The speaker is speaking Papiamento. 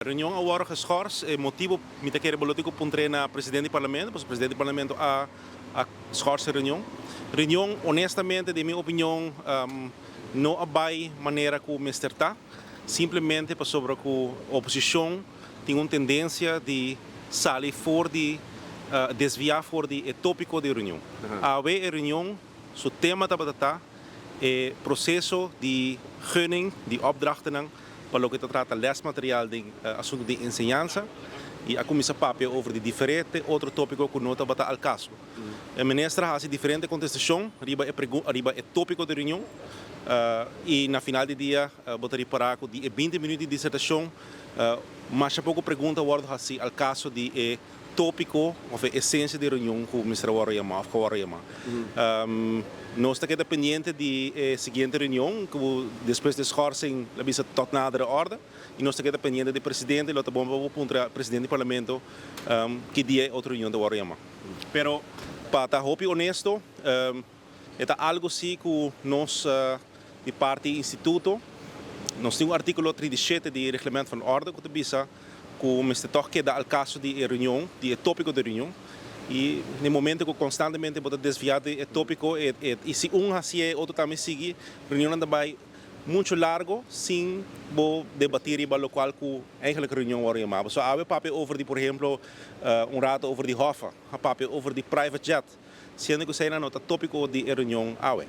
Reunion a wòrdu geschors, e motibu mi ta kere bo lo tin ku puntr'é na presidente di parlamento, pasobra presidente di parlamento a a schors e reunion. Reunion honestamente den mi opinion no a bai manera ku mester ta, simplemente pasobra ku oposishon tin un tendensia di sali for di desviá for di e tópiko di reunion. Awe e reunion su tema tabata ta e proseso di gunning di opdrachtennan pa loke ta trata lesmaterial den asuntu di enseñansa y a cuminsa papia over di diferente otro topico cu no tabata al caso. E minister a haci diferente contestacion riba e riba e topico di reunion y na final di dia bo ta ripara cu di e 20 minuut di disertacion masha poco pregunta a wordo haci al caso di e tópiko òf e esensia di reunion ku mester a wòrdu yamá òf ku a wòrdu yamá. Nos ta keda pendiente di e siguiente reunion ku despues di e schorsing lo bisa tot nadere orde i nos ta keda pendiente di presidente. Lo ta bon pa bo puntra presidente di parlamento ki dia e otro reunion ta wòrdu yamá. Pero pa ta hopi honesto e ta algu si ku nos di parti instituto nos tin un artíkulo 37 di Reglement van Orde ku ta bisa ku mester tòg keda al kaso di e reunion, di e tópiko di reunion. I na e momento ku konstantemente bo ta desviá di e tópiko e i si un hasié e otro tambe sigui, reunionnan ta bai muchu largo sin bo debatí riba lokual ku eigentlik reunion wòrdu yamá. So awe papia over di por ehemplo un rato over di hòf, a papia over di private jet, siendo ku eseinan no ta tópiko di e reunion awe.